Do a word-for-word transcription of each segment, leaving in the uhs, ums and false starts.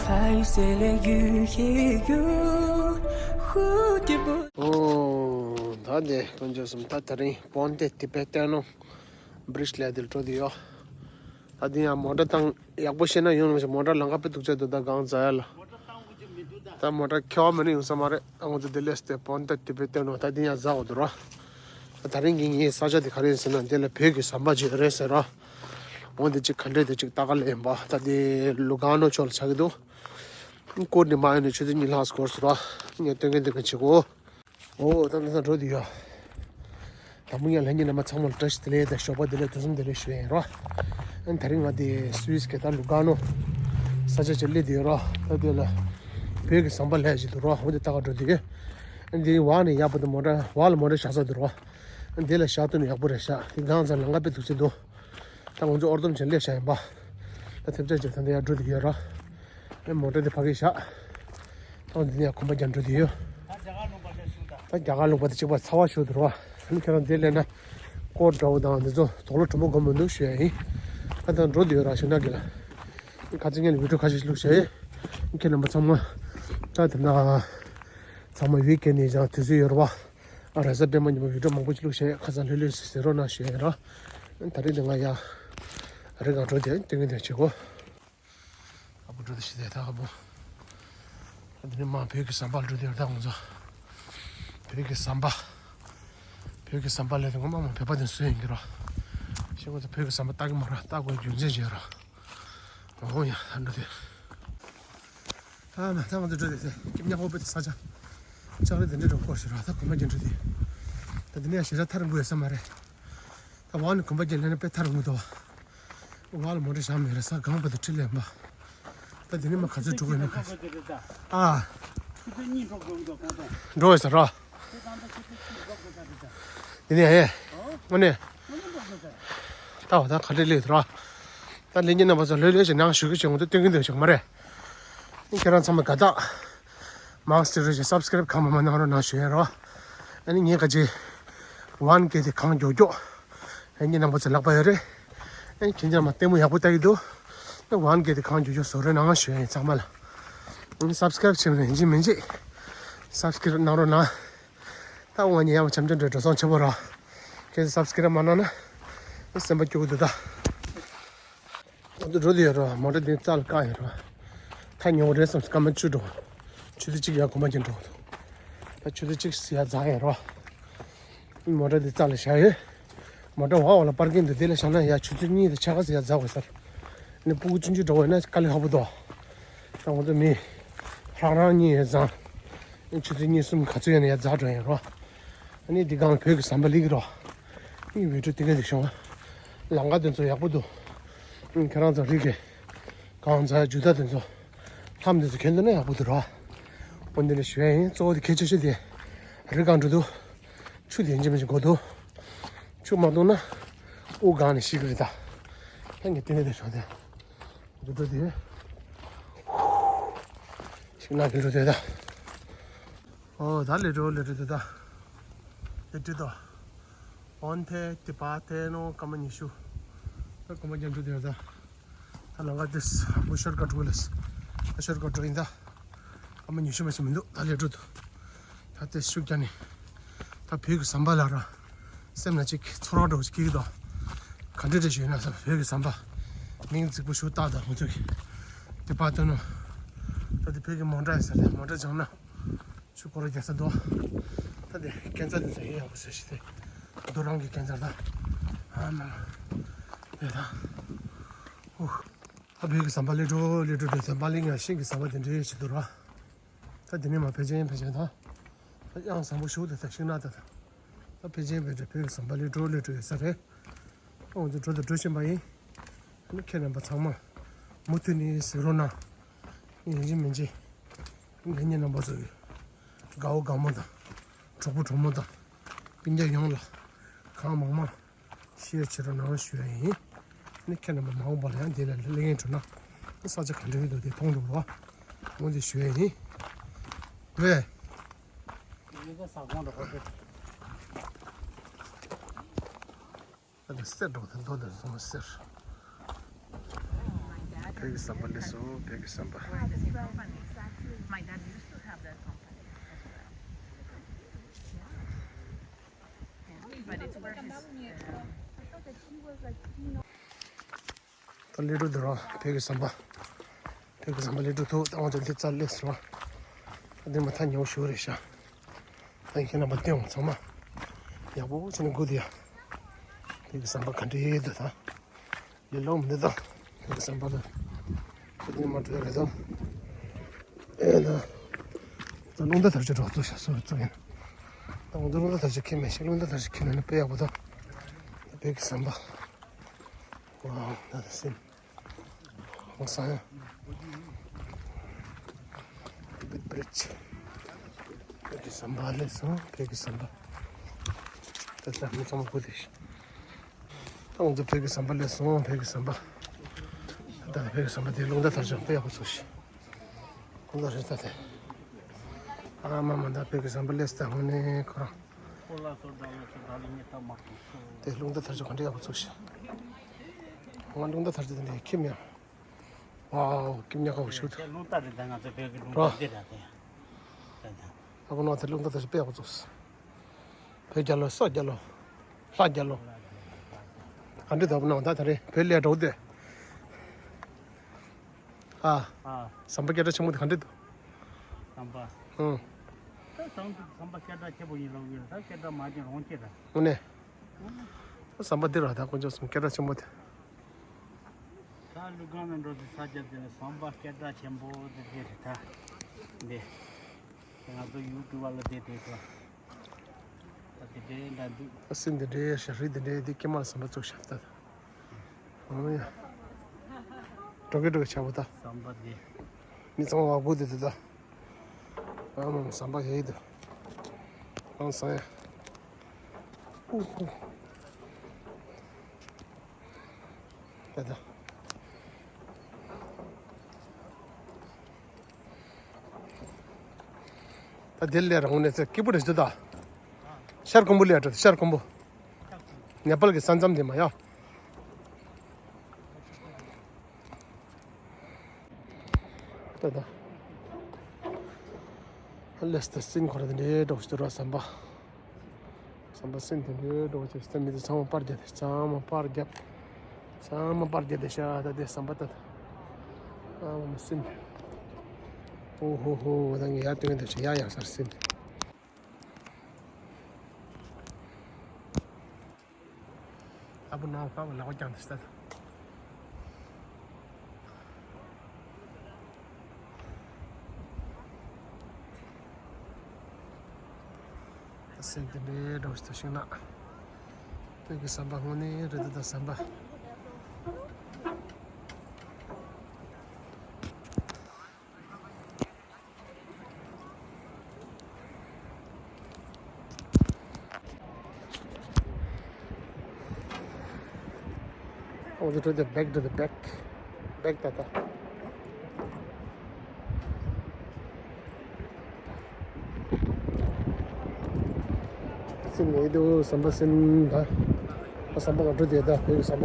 还有谁来遇也有蝴蝶不 ཨོ། ད་དེ་དཀོན་མཆོག་གསུམ། ད་དེ་རིང་བོན་ཏེ་ཏི་བེ་ཏན་ནོ་བྷི་རིཇ་ལ་དེར་འགྲོ་དུས་ཡོད། ད་དེ་ཡང་མོ་ཊ་བཏང་ཡག་པོ་ཤེས་ན་ཡོང་ནམ་ཞིག་མོ་ཊ་ལམ་ཁ་དཔེ་སྡུག་ཅག་འདུག་ད་གང་ཟ་ཡ་ལ། ད་མོ་ཊ་ཁྱོག་མེད་ན་ཡོང་ས་མ་རེད། ད་ང་ཚོ་དེ་ལས་སྟེ་བོན་ཏེ་ཏི་བེ་ཏན་ནོ་ད་དེ་ཡང་ཟ་འོ་འདུག་ར། ད་དེ་རིང་གི་ངའི་ས་ཆ་དེ་ག་རེ་ཡིན་ཟེར་ན་དེ་ལ་བོད་ཀྱི་ཟམ་པ་ཅིག་རེད་ཟེར་ར། འོ་དེ་ཅིག་ག་འདྲས་དེ་ཅིག་ལྟ་ག་ལ་ཡིན་པ། ད་དེ་ལུ་ག་ནོ་ཕྱོགས་ལ་ཆགས་ཀྱི་འདུག་སྐོར་ནི་མ་ཡོང་ནས་ཆུ་ཚོད་གཉིས་ལྷག་འགོར་སོང་ར། ངས་སྟོན་མཁན་སྟོན་མཁན་བྱེད་གོ། ཨོ་ད་ང་ཚོ་འགྲོ་དུས་ཡོད། དང་པོ་ངས་ལྷན་རྒྱས་རྣམ་པ་ཚང་མ་ལ་བཀྲ་ཤིས་བདེ་ལེགས་དང་ཞོགས་པ་བདེ་ལེགས་དུས་གསུམ་བདེ་ལེགས་ཞུ་ཡ་ཡིན་ར། ཨ་ནི་དེ་རིང་ང་དེ་སུད་སི་གི་ད་ལུ་ག་ནོ་ས་ཆ་ཅིག་སླེབས་དུས་ཡོད་ར། ད་དེ་ལ་བོད་ཀྱི་ཟམ་པ་ལས་ཅིག་འདུག་ར། འོ་དེ་ལྟ་ག་འགྲོ་དུས་ཡོད། ཨ་ནི་དེ་བར་ནས་ཡག་པོ་དེ་མོ་ཊ་བར་ལ་མོ་ཊ་བཞག་ས་འདུག་ར། ཨ་ནི་དེ་ལ་བཞག་ཐུབ་ན་ཡག་པོ་རེད་ཤག་དེ་གང་ཚང་ལམ་ཁ་དཔེ་སྡུག་ཅིག་འདུག་ད་ང་ཚོ་ཨོར་ཏོམ་ཅན་སླེབས་བཞག་ཡིན་པ། ད་ཐེབས་ཆག་ཅིག་ད་འདི་ཡར་འགྲོ་དུས་ཡོད་ར། ཨེ་མོ་ཊ་དེ་ཕ་གི་བཞག་ད་འདི་ནས་གོམ་པ་རྒྱག་འགྲོ་དུས་ཡོད། ད་རྒྱ་གར་ལུང་པ་དེ་གཅིག་པ་ཚ་བ་ཞུ་འདུག་ར། ཨ་ནི་ཁྱེད་རང་འདི་སླེབས་ན་སྐོར་འདྲ་བོ་དང་འདི་ཚོ་དོག་ལོ་གྲུ་མོ་སྒོམ་མི་འདུག་ཞུ་ཡ་ཡིན། ད་ད་འགྲོ་དུས་ཡོད་ར་ཞུ་ན་གི་ལ། ཁ་ཚིག་ངས་བི་ཌིའོ་ཁ་ཤས་ཤིག་བླུགས་བཞག་ཡིན། ཁྱེད་རྣམ་པ་ཚང་མ་ད་དེ་ན་ཚང་མ་ཡུལ་སྐད་ནས་ཀྱང་དུས་ཚོད་ཡོད་ར་བ། ཨ་ར་ས་པད་མ་ཉི་མ་བི་ཌིའོ་མང་པོ་ཅིག་བླུགས་བཞག་ཡིན། ཁ་སང་ལྷོད་ལྷོད་ཟེར་ཟེར་རོགས་གནང་ཞུ་ཡ་ཡིན་ར། ད་རེས་འདི་ང་ཡ་རི་སྒང་འགྲོ་དེ་སྟོན་གི་འདུག་བྱེད་གོ། ཨ་ཁུ་འགྲོ་དེ་ཤི་དེ་ད་ཁ་པོ། ད་འདི་ནས་མ་བོད་ཀྱི་ཟམ་པ་འགྲོ་དེ་ད་ང་ཚོ། བོད་ཀྱི་ཟམ་པ། བོད་ཀྱི་ཟམ་པ་ལས་དེ་ངོ་མ་མ་བོད་པ་དེ་བཟོས་ཡིན་གྱི་རོ། ཤི་ཁོ་ཚོ་བོད་ཀྱི་ཟམ་པ་ལྟ་གི་མ་ར་ལྟ་དགོས་རྒྱུ་མཚན་བྱས་རོ། ཨོ་ཡ་ད་འགྲོ་དེ། ཨ་མ་ད་ང་ཚོ་འགྲོ་དེ་དེ་ཀིམ་ཉག་ཧོ་པེ་དེ་ས་ཆ། ལྕགས་རི་དེ་འདྲའི་འགྲོ་སྐོར་ཞིག་རོ། ད་གོམ་པ་རྒྱག་འགྲོ་དེ། ད་འདི་ནས་ཞེ་དྲག་ཐར་འགུལ་ཡོད་ས་མ་རེད། ད་བར་ནས་གོམ་པ་རྒྱག་ལེན་ན་དཔེ་ཐར་འོང་གི་འདུག་བར་ལ་མོ་ཊ་བཞག་མེད་རེད། ས་སྒང་བར་དུ་ཁྲིད་ལེན་པ། ད་དེ་ནས་མ་ག་ཚོད་འགྲོ་དགོས་ན་ག་ཨ། འགྲོ་ཡོད་ས་ར། དེ་ནས་ཨེ། དངོས་གནས། ད་བ་ད་ག་འདྲས་སླེབས་འདུག་ར། ད་ལྷན་རྒྱས་རྣམ་པ་ཚོ་ལྷོད་ལྷོད་ཅིག་ནང་ཞུགས་ཀྱི་བྱུང་འདུག་སྟོན་གི་འདུག་ཅིག་མ་རེད། ཁྱེད་རང་ཚང་མ་དགའ་རྟགས། མང་སི་ཊི་རེ་ཞིག་སབ་སི་ཀ་རེབ་གང་མ་མ་གནང་རོགས་གནང་ཞུ་ཡ་རོ། ཨ་ནི་ངས་ག་ཅི། ཝན་ཀེ་དེ་གང་མགྱོགས་མགྱོགས། ཨ་ནི་རྣམ་པ་ཚོ་ལག་པ་ཡོད་རེད། ཨ་ནི་ཁྱེད་ཅག་མ་ལྟད་མོ་ཡག་པོ་ལྟ་གི་འདུག་ཨ་ཝན་ཀེ་དེ་གང་མགྱོགས་མགྱོགས་བཟོ་རོགས་གནང་ཞུ་ཡ་ཡིན་ཚང་མ་ལ། ཨ་ནི་སབ་སི་ཀ་རེབ་བྱེད་མི་ཡིན་གཅིག་མིན་གཅིག་སབ་སི་ཀ་རེབ་གནང་རོགས་གནང་། ད་དབང་ཉེ་ཡང་འཆམ་འཆམ་འདྲ་འགྲོ་སོང་ཆེ་པོ་ར། ཁྱེད་ཚོ་སབ་སི་ཀ་རེབ་མ་གནང་ན། ཨ་ནི་སེམས་པ་སྐྱོ་གི་འདུག་ད། འོ་འདི་འགྲོ་དུས་ཡོད་རོ། མོ་ཊ་འདི་རྩ་ལ་བཀག་ཡོད་རོ། ད་ཉོ་གི་རེད་བསམ་སྐར་མ་བཅུ་འགྲོ། ཆུ་ཚོད་གཅིག་ཡར་གོམ་པ་རྒྱག་འགྲོ་གི་འདུག་ད་ཆུ་ཚོད་གཅིག་ཡར་འཛེགས་ཡོད་རོ། མོ་ཊ་འདི་རྩ་ལ་བཞག་ཡོད། མོ་ཊ་འོག་འོག་ལ་པར་ཀིང་འདུག་དེ་ལ་བཞག་ན་ཡར་ཆུ་ཚོད་གཉིས་དང་ཕྱེད་ཀ་ཙམ་ཡར་འཛེགས་དགོས་ས་རེད། ཨ་ནི་སྤུ་གུ་ཆུང་ཆུང་འགྲོ་བ་ཡིན་ན་དཀའ་ལས་ཁག་པོ་འདུག་ད་ང་ཚོ་མི་རང་རང་གཉིས་ཡོད་ཙང་། ཨ་ནི་ཆུ་ཚོད་གཉིས་གསུམ་ག་ཚོད་ཡོད་ན་ཡར་འཛེགས་འགྲོ་ཡིན་རོ། ཨ་ནི་འདི་སྒང་ལ་བོད་ཀྱི་ཟམ་པ་སླེབས་ཀྱི་རོ། ཨ་ནི་བི་ཌིའོ་སྟོན་གི་འདུག་བྱུང་། ལམ་ཁ་དེ་ཚོ་ཡག་པོ་འདུག་ཨ་ནི་ཁྱེད་རང་ཚོ་རི་གི་གང་ཚ་ཇུ་ད་དེ་ཚོ་ལྷམ་དེ་ཚོ་གྱོན་འདུག་ན་ཡག་པོ་འདུག་རོ། འོ་འདི་ནས་ཞུ་ཡ་ཡིན། གཙོ་བོ་དེ་གལ་ཆེ་ཤོས་དེ་རི་སྒང་འགྲོ་དུས་ཆུ་དེ་ཡིན་གཅིག་མིན་གཅིག་དགོས་འདུག་ཆུ་མ་འཐུང་ན་དབུགས་འགག་ནས་ཤི་གི་རེད་ད། ད་ངས་བསྟན་ནས་དེ་ཞོག་དེ། འདི་འགྲོ་དེ། ཤིང་ནགས་ཀྱི་འགྲོ་དེ་ད། ཨོ་ད་ལས་འགྲོ་ལས་འགྲོ་དེ་ད། ལས་འགྲོ་དོ། ཝན་ཏེ་ཏི་བེ་ཏན་ནོ་སྐར་མ་ཉི་ཤུ། ད་གོམ་པ་རྒྱག་འགྲོ་དེ་ད། ད་ལམ་ཁ་དེ་ཧ་པོ་ཤོར་ཀ་འགྲོ་ལས། ད་ཤོར་ཀ་འགྲོ་ཡིན་ད། སྐར་མ་ཉི་ཤུ་མ་ཞིག་མི་འདུག་ད་ལས་འགྲོ་དོ། ད་དེ་ཤུགས་རྒྱག་ནས། ད་བོད་ཀྱི་ཟམ་པ་ལ་ར། སེམས་ལ་ཅིག་ཚོར་བ་འདྲ་བོ་ཅིག་སྐྱེ་གི་འདུག་ག་འདྲ་འདྲ་ཞིག་ཡོད་ན་ཟེར་བོད་ཀྱི་ཟམ་པ། མིང་རྫིག་པོ་ཞིག་བཏགས་དང་ང་ཚོ་གི། ཏི་བེ་ཏན་ནོ། ད་དེ་བོད་ཀྱི་མོ་ཊ་ཡིན་ཟེར་ཏེ་མོ་ཊ་སྦྱངས་ན། ཆུ་སྐོར་རྒྱག་ས་འདུག་ད་དེ་སྐས་འཛེག་དེ་ཚོ་ཡིན་ཡག་པོ་བཟོས་ཤིག་དེ། རྡོ་རིང་གི་སྐས་འཛེག་ད། ཨ་མ། དེ་ད། ཨོ། ད་བོད་ཀྱི་ཟམ་པ་ལས་འགྲོ་ལས་འགྲོ་འགྲོ་ཟམ་པ་ལས་ངས་ཤིང་གི་ཟམ་པ་དེ་འདྲའི་ཞིག་འདུག་ར། ད་དེ་ནས་མ་ཕལ་ཆེར་ཕལ་ཆེར་ད། ད་གཡང་བཟང་པོ་ཞིག་འདུག་ད་ཤིང་ནགས་ད་ད། ད་ཕལ་ཆེར་ཕལ་ཆེར་བོད་ཀྱི་ཟམ་པ་ལས་འགྲོ་ལས་འགྲོ་ཡོད་ས་རེད། ཨོ་ང་ཚོ་འགྲོ་དང་འགྲོ་བཞིན་པ་ཡིན། ཨ་ནི་ཁྱེད་རྣམ་པ་ཚང་མ་མུ་མཐུད་ནས་གཟིགས་རོགས་གནང་། ཡིན་གཅིག་མིན་གཅིག་ངེད་གཉིས་རྣམ་པ་ཚོ་གི་དགའ་བོ་དགའ་མོ་དང་གྲོགས་པོ་གྲོགས་མོ་དང་སྤུན་ཀྱག་ཡོངས་ལ་གང་མང་མང་ཤེར་བྱེད་རོགས་གནང་ཞུ་ཡ་ཡིན། ཨ་ནི་ཁྱེད་རྣམ་པ་མ་འོངས་པ་ལ་ཡང་འདི་ལ་སླེབས་མཁན་འགྲོ་ན་ཨ་ས་ཆ་ག་འདྲ་ཡོད་འདུག་དེ་མཐོང་འདུག་རོགས། འོ་འདི་ཞུ་ཡ་ཡིན། ཝེ། ཨ་ནི་གསེར་འགྲོ་དང་མདོ་དང་བཟུང་གསེར། བོད་ཀྱི་ཟམ་པ་སླེབས་སོང་། བོད་ཀྱི་ཟམ་པ། ད་ལི་ཀྲུ་འདུག་ར། བོད་ཀྱི་ཟམ་པ། བོད་ཀྱི་ཟམ་པ་ལི་ཀྲུ་ཐུག་ད་ང་ཚོ་འདི་རྩར་སླེབས་སོང་ར། ད་འདི་མ་ཐག་ཉོ་ཞུ་རེད་ཤག་ད་ཁྱེད་རྣམ་པ་སྟོན་འོང་། ཚང་མ་ཡག་པོ་བྱས་ནས་སྒུག་དེ་ཡ། བོད་ཀྱི་ཟམ་པ་ག་འདྲ་ཡོད་འདུག་ད། ལས་སླ་མི་འདུག་ད། བོད་ཀྱི་ཟམ་པ་ལ། ཁྱེད་འདི་མ་འགྲོ་ཡ་རེད་དམ། ཨེ་ད། ད་རླུང་རྟ་དར་ལྕོག་འགྲོ་ཚུགས་ཤག་སོ་སོ་ཚུགས་ཡིན། ད་ང་ཚོ་རླུང་རྟ་དར་ལྕོག་འཁྱེར་མེད་ཤག་རླུང་རྟ་དར་ལྕོག་འཁྱེར་ན་ནི་དཔེ་ཡག་པོ་འདུག་ད་བོད་ཀྱི་ཟམ་པ། ཝའོ། ད་ད་སེམས། ཧང་སང་ཡ། Big Bridge། བོད་ཀྱི་ཟམ་པ་སླེབས་སོང་། བོད་ཀྱི་ཟམ་པ། ད་ལྟ་མི་ཚང་མ་སྒུག་བསྡད་ཤག་ད་ང་ཚོ་བོད་ཀྱི་ཟམ་པ་སླེབས་སོང་། བོད་ཀྱི་ཟམ་པ། ད་བོད་ཀྱི་ཟམ་པ་དེ་རླུང་རྟ་དར་ལྕོག་དཔེ་ཡག་པོ་ཚུགས་ཤག་རླུང་རྟ་རེད་ད་དེ། ཨ་མ་མ། ད་བོད་ཀྱི་ཟམ་པ་སླེབས་སོང་། དངོས་གནས་ཁོ་རང་། ཁོ་ལ་སོ་འདྲ་ལ་སོ་འདྲ་ལ་ཉེ་ཐག་མ་གཏོགས་སོ། དེ་རླུང་རྟ་དར་ལྕོག་ག་འདྲ་ཡག་པོ་ཚུགས་ཤག་ང་རླུང་རྟ་དར་ལྕོག་དེ་འདྲ་ཁྱེར་མེད། ཝའོ། སྐྱིད་ཉག་ཁ་པོ་ཞིག་འདུག་དེ་རླུང་རྟ་རེད། ད་ང་ཚོ་བོད་ཀྱི་རླུང་རོ། རྟ་འདི་ར་དེ་ཡང་། ད་ད། ཨ་ཁུ་ནང་དེ་རླུང་རྟ་དར་ལྕོག་དཔེ་ཡག་པོ་ཚུགས། བོད་རྒྱལ་ལོ། སོག་རྒྱལ་ལོ། ལྷ་རྒྱལ་ལོ། ག་འདྲ་འདུག་ཨ་ཁུ་ནང་ད་ད་རེས་བོད་ལས་འགྲོ་དེ། ཨ། ཨ། ཟམ་པ་སྐད་གྲགས་ཆེན་པོ་དེ་ག་འདྲ་འདུག་ཟམ་པ། ཨང་། ད་ཟམ་ཟམ་པ་སྐད་གྲགས་ཆེན་པོ་ཡིན་ལབ་ཡོད། ད་སྐད་གྲགས་མ་ཆེན་རང་ཆེ་ར། དངོས་གནས། ཟམ་པ་འདི་ར་ད་དཀོན་མཆོག་གསུམ་སྐད་གྲགས་ཆེན་པོ་དེ། ད་ལུ་གང་ན་འགྲོ་དུས་ས་ཆ་དེ་ལ་ཟམ་པ་སྐད་གྲགས་ཆེན་པོ་དེ་དེ་རེད་ད། འདི། ང་ཚོ་ཡུ་ཊུབ་པ་ལ་དེ་དེ་ཐོག་ད་དེ་འདྲའི་འདྲ་འདུག་ད་སེམས་དེ་འདྲའི་ཤ་རི་དེ་འདྲའི་དེ་ཀྱེ་མ་ལ་ཟམ་པ་བཙུགས་ཤག་ད། ཨོ་ཡ། འགྲོ་གི་འགྲོ་གི་ཆགས་པ་ད། ཟམ་པ་དེ། མི་ཚང་མ་སྒུག་དེ་དེ་ད། ཨ་མ་ཟམ་པ་ཡེ་དུ། ཨང་སང་ཡ། ཧུ་ཧུ། ད་ད། ད་དེ་ལས་རང་ངོ་ནས་ཚེ་སྐྱིད་པོ་རེད་ཤག་ད། ཤར་ཀོང་པོ་ལས་འགྲོ། ཤར་ཀོང་པོ། ནེ་པཱལ་གྱི་ས་མཚམས་དེ་མ་ཡ། ད་ད། ལེས་ཏེ་སིན་ཁོ་ར་དེ་འདྲའི་འགྲོ་ཞིག་འདུག་ར། ཟམ་པ། ཟམ་པ་སིན་དེ་འདྲའི་འགྲོ་ཞིག་ད་མི་དེ་ཚང་མ་པར་རྒྱབ་དེ། ཚང་མ་པར་རྒྱབ། ཚང་མ་པར་རྒྱབ་དེ་ཤ་ད་དེ་ཟམ་པ་ད། ཨ་མ་སིན། ཨོ་ཧོ་ཧོ། ད་ངས་ཡར་སྟོན་དེ་ཤ་ཡ་ཡ་སར་སིན། ཨ་བུ་ནང་ཁ་བ་ལག་པ་བརྐྱངས་ཏེ་ཤི་ད། ད་སེམས་དེ་འདྲའི་འགྲོ་ཞིག་ད་ཤིང་ནགས། བོད་ཀྱི་ཟམ་པ་དངོས་གནས་རེད་འདུག་ད་ཟམ་པ། I want to take the back to the back. Back ད་ད། སིན་ཡེ་དུ་ཟམ་པ་སིན་ད། ཟམ་པ་ག་འགྲོ་དེ་ད་བོད་ཀྱི་ཟམ་པ།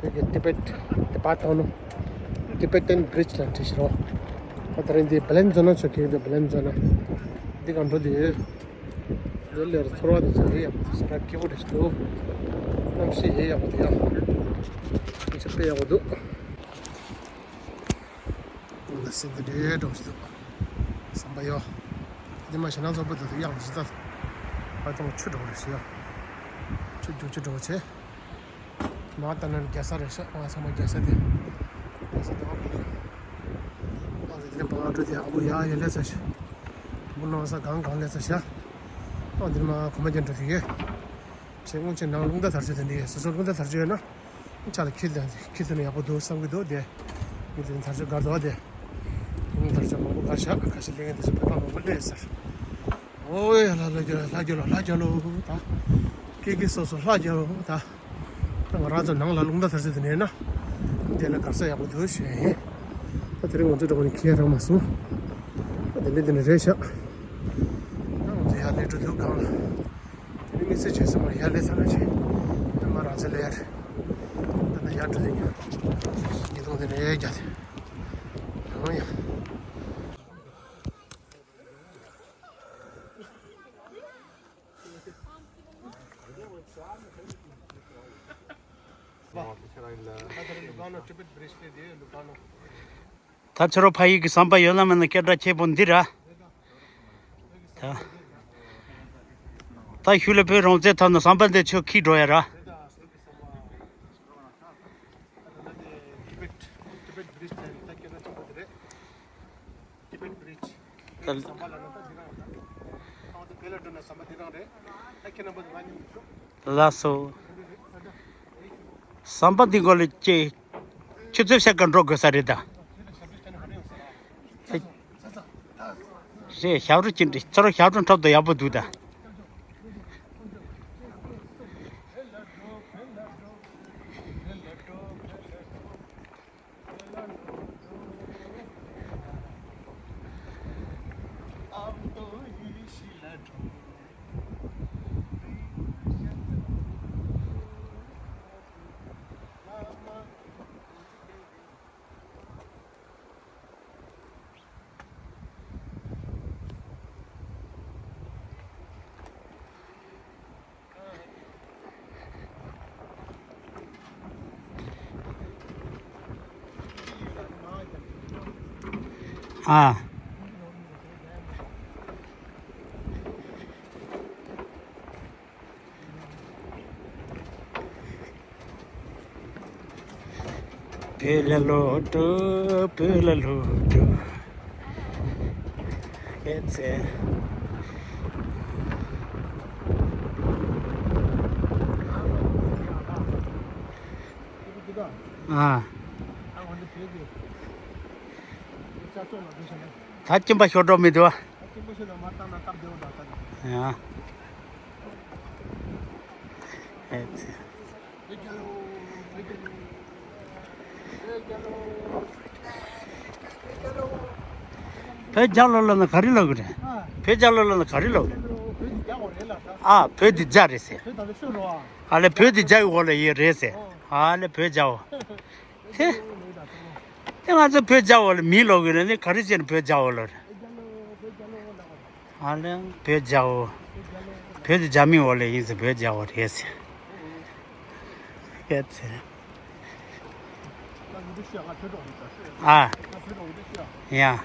བོད་ཀྱི་ཏི་པེད་ཏི་པ་ཏོ་ནོ། Tibetan Bridge ལ་འགྲིག་ཤི་རོ། ད་ད་རིང་འདི་བེ་ལན་ཛོ་ན་ཆོ་ཁེ་འདུག་བེ་ལན་ཛོ་ན། འདི་ག་འགྲོ་དེ་ཡོད། འདི་ལས་ར་ཚོར་བ་དེ་ཚོ་ཡེ་ཡག་པོ་དེ་ཚོ་ར་སྐྱིད་པོ་རེད་འདུག་གནམ་གཤིས་ཡེ་ཡག་པོ་དེ་ཡ། འདི་ཚོ་དཔེ་ཡག་པོ་འདུག་ལ་སེ་འདི་འདྲའི་འགྲོ་ཞིག་འདུག་ཟམ་པ་ཡོ། འདི་མ་ཞེ་ན་ཚོགས་པ་འདི་དུ་གཡག་འདི་ཞིག་ད། ཨ་ཙང་ཆུ་འགྲོ་རེད་ཞེ་ཡ། ཆུ་རྒྱུག་ཆུ་འགྲོ་ཆེ། མ་ལྟ་ན་རྒྱ་ས་རེད་ཤག་ང་ཚང་མ་རྒྱ་ས་དེ། རྒྱ་ས་དེ་བ་གི་ཨ་ཙི་དེ་ནས་བང་འགྲོ་དེ་ཨ་བུ་ཡ་ཡ་ལས་ཚ་ཞིག་བུ་ནང་ས་གང་གང་ལས་ཚ་ཤག་ཨ་འདི་མ་གོ་མ་རྒྱ་འགྲོ་དེ་གས། ཆེ་སྔོན་ཆེ་ནང་རླུང་རྟ་དར་ཆོད་དེ་འདི་སོ་སོ་རླུང་རྟ་དར་ཆོད་ཡོད་ན། ཆ་ལ་ཁྱེར་དང་ཁྱེར་ཐུབ་ན་ཡག་པོ་འདུག་བསམ་གྱི་འདུག་དེ། མི་དེ་དར་ཆ་དགའ་འདུག་དེ། མི་དར་ཆ་མང་པོ་དགའ་ཤག་ཁ་ཤས་ལེན་མཁན་དེ་ཚོ་བོད་པ་མང་པོ་སླེབས་ཟེར། ཨོ་ཡ་ལ་ལ་རྒྱ་ལ་རྒྱ་ལ་ལ་རྒྱ་ལོ་ད། ཀི་ཀི་སོ་སོ་ལ་རྒྱ་ལོ་ད། ད་ང་རང་ཚོ་ནང་ལ་རླུང་རྟ་དར་ཆ་དེ་ནས་ན། དེ་ལ་དགའ་ས་ཡག་པོ་འདུག་ཞུ་ཡ་ཡིན། ད་དེ་རིང་ང་ཚོ་འགྲོ་བ་ནི་ཁྱེད་རང་མ་སོང་། ད་དེ་འདྲ་དེ་འདྲ་རེད་ཤག་ད་ང་ཚོ་ཡར་སླེབས་འགྲོ་འདུག་གང་ལ། དེ་ནི་དམིགས་བསལ་བྱས་ཙང་མར་ཡར་སླེབས་ཚར་ན་ཆེ། ད་མར་རང་ཚོ་སླེབས་ཡ་རེད། ད་ལྟ་ཡར་འགྲོ་ལེ་ཉོ། ཉིས་སྟོང་དེ་ནས་རྒྱ་དེ། ཡང་ཡང་། ད་ཕྱི་རོ་ཕ་ཡུལ་གྱི་ཟམ་པ་ཡོད་ན་མེད་ན་སྐད་སྒྲ་ཆེ་པོ་འདི་ར། ད་ད་ཤུལ་ལ་བོད་རང་བཙན་ཐོབ་ན་ཟམ་པ་འདི་ཆུ་ཁྱི་འགྲོ་ཡ་ར། ལགས་སོ། ཟམ་པ་འདི་སྒང་ལ་ཅིག་ཆུ་ཚོད་ཕྱེད་ཀ་འགྲོ་དགོས་ས་རེད་ད། རེད། ཞབས་བྲོ་ཅི་འདྲ་ཚོར་ཞབས་བྲོ་འཁྲབ་ཏུ་ཡག་པོ་འདུག་ད། ཨ། བོད་ལ་ལོག་འགྲོ། བོད་ལ་ལོག་འགྲོ། ཨེ་ཙི། ཨ། ད་སྐྱིན་པ་ཤོར་འགྲོ་མི་འདུག་ཨ། ཡ། ཨེ་ཙི། བོད་རྒྱལ་ལོ་ལབ་ན་ག་རེ་ལབ་གི་རེད། བོད་རྒྱལ་ལོ་ལབ་ན་ག་རེ་ལབ་གི་རེད། ཨ། བོད་འདི་རྒྱ་རེད་ཟེར། ཨ་ལས་བོད་འདི་རྒྱ་ཡི་འོག་ལ་ཡོད་རེད་ཟེར། ཨ་ལས་བོད་རྒྱལ་བོ། དེ། དེ་ང་ཚོ་བོད་རྒྱལ་བོ་ལ་མིང་ལོག་གི་རེད་ནི་ག་རེ་བྱས་ནས་བོད་རྒྱལ་བོ་ལོ་རེད། ཨ་ལས་བོད་རྒྱལ་བོ། བོད་དེ་རྒྱ་མིའི་འོག་ལ་ཡིན་ཟེར་བོད་རྒྱལ་བོ་རེད་ཟེར། ཡ་ཚེ། ཨ། ཡ།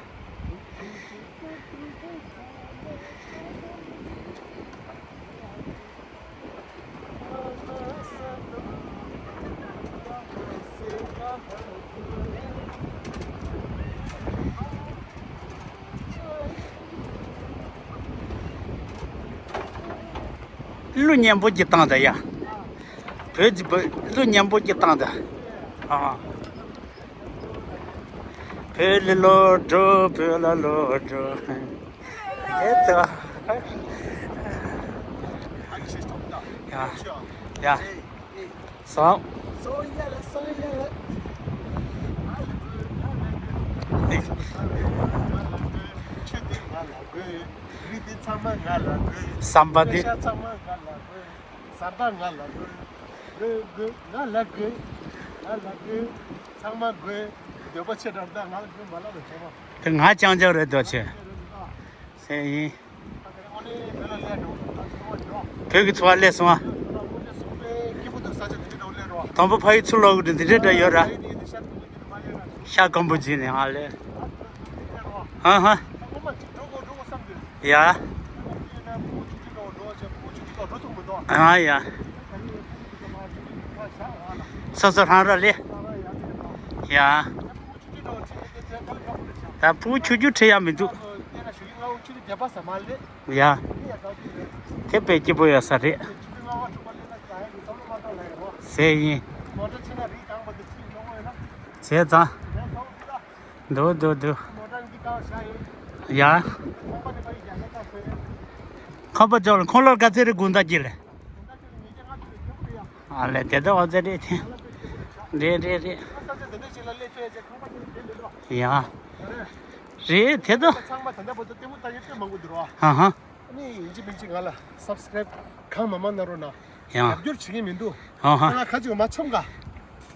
གླུ་སྙན་པོ་ཅིག་བཏང་ད་ཡ། བོད་ཀྱི་བོད་གླུ་སྙན་པོ་ཅིག་བཏང་ད། ཨ། བོད་ལ་ལོག་འགྲོ། བོད་ལ་ལོག་འགྲོ། ཨེ་ཙི། ཡ། ཡ། སོང་། ཟམ་པ་འདི། ཟམ་པ་ང་ལ་དགོས། ང་ལ་དགོས། ང་ལ་དགོས། ཚང་མ་དགོས། འདོད་པ་ཆེ་དྲགས་ད་ང་ལ་དགོས་མ་ལབ་རེད་ཚང་མ། དེ་ང་རྐྱང་རྐྱང་རེད་འདོད་ཆེ། ཟེར་ཡིན། བོད་ཀྱི་འཚོ་བ་ལས་སོང་ཨ། དང་པོ་ཕ་ཡུལ་ཚུར་ལོག་གི་འདི་འདྲའི་འདྲ་ཡོད་ར། ཤ་སྐམ་པོ་བྱིན་ནས་ཨ་ལས། ཧ་ཧ། ཡ། ཨ་ཡ། སོ་སོ་རང་ར་ལས། ཡ། ད་ཕྲུ་གུ་ཆུང་ཆུང་ཁྲིད་ཡ་མི་འདུག་ཡ། དེ་དཔེ་སྐྱིད་པོ་ཡོད་ས་རེད། ཟེར་ཡིན། བྱས་ཙང་། འདུག་འདུག་འདུག་ཡ། ཁམས་པ་ཅོག་ལ་ཁོང་ལོར་ག་ཚད་རེད་དགོང་དག་གི་ལས། ཨ་ལས་དེ་ལྟ་བ་ཚད་རེད་དེ། རེད་རེད་རེད། རེད་རེད་རེད། ཡ། རེད་དེ་ལྟ། ཧ་ཧ། ཨ་ནི་ཡིན་གཅིག་མིན་གཅིག་ང་ལ་སབ་སི་ཀ་རེབ་གང་མང་མང་གནང་རོགས་གནང་། ཡང་། རྒྱབ་སྐྱོར་བྱེད་ཀྱི་མི་འདུག་ཨོ་ཧ། ཁོ་ན་ཁ་ཅིག་མ་ཆོམ་ག་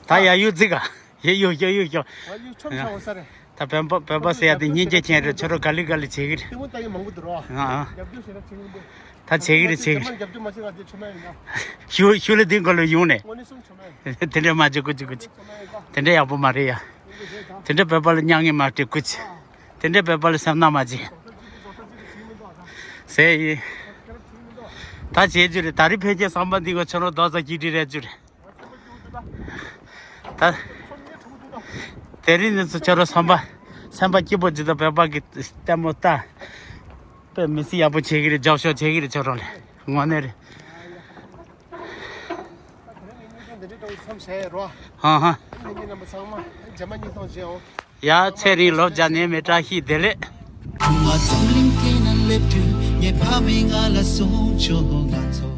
ད་ཡ་ཡུ་ཙི་ག་ཡ་ཡུ་ཡ་ཡུ་ཡོ། ང་ཡུ་ཆོམ་ཆ་འོ་ས་རེད། ད་བོད་པ་བོད་པ་ཟེར་ཡ་དེ་སྙིང་རྗེ་ཅན་རེད། ཁྱོད་རང་ག་ལེ་ག་ལེ་བྱེད་ཀྱི་རེད། དེ་མོ་ལྟ་ཡི་མང་པོ་འདུག་རོ། ཨ་ཨ། རྒྱབ་སྐྱོར་བྱེད་ན་བྱེད་ཀྱི་མི་འདུག་ད་བྱེད་ཀྱི་རེད་བྱེད་ཀྱི་རེད། རྒྱབ་སྐྱོར་མ་བྱེད་ན་དེ་ཆོ་མ་ཡིན་ན། ཞུ་ཞུ་ལེ་དེ་འགོ་ལོ་ཡོང་ནས། དངོས་གནས་སུ་ཆོ་མ་ཡིན་ན། དེ་འདྲས་མ་བྱེད་ཀུ་ཅི་ཀུ་ཅི། དེ་འདྲས་ཡག་པོ་མ་རེད་ཡ། དེ་འདྲས་བོད་པ་ལ་མྱ་ངན་མ་སྤྲད་ཀུ་ཅི། དེ་འདྲས་བོད་པ་ལ་སེམས་ནག་མ་བྱེད། ཟེར་ཡིན། ད་བྱེད་རྒྱུ་རེད། ད་རེས་ཕལ་ཆེར་བསམ་པ་འདི་ག་ཁྱོད་རང་རྡོག་རྩ་གཅིག་སྒྲིལ་རེད་རྒྱུ་རེད། ད། དེ་རིང་ནས་ཚུར་ཁྱོད་རང་བསམ་པ་སེམས་པ་སྐྱིད་པོ་ཅིག་དང་བོད་པ་གི་ལྟད་མོ་ལྟ། དཔེ་མི་སྲིད་ཡག་པོ་བྱེད་ཀྱི་རེད། རྒྱབ་སྐྱོར་བྱེད་ཀྱི་རེད་ཁྱོད་རང་ལ། དངོས་གནས་རེད། ཧང་ཧང་། ཡ་ཚེ་རིང་ལོ་བརྒྱ་ནས་མེ་བཀྲ་ཤིས་བདེ་ལེགས། ང་ཚོ་གླིང་དེ་ན་སླེབས་དུས་ངའི་ཕ་མས་ང་ལ་གསུངས་བྱུང་། ང་ཚོ།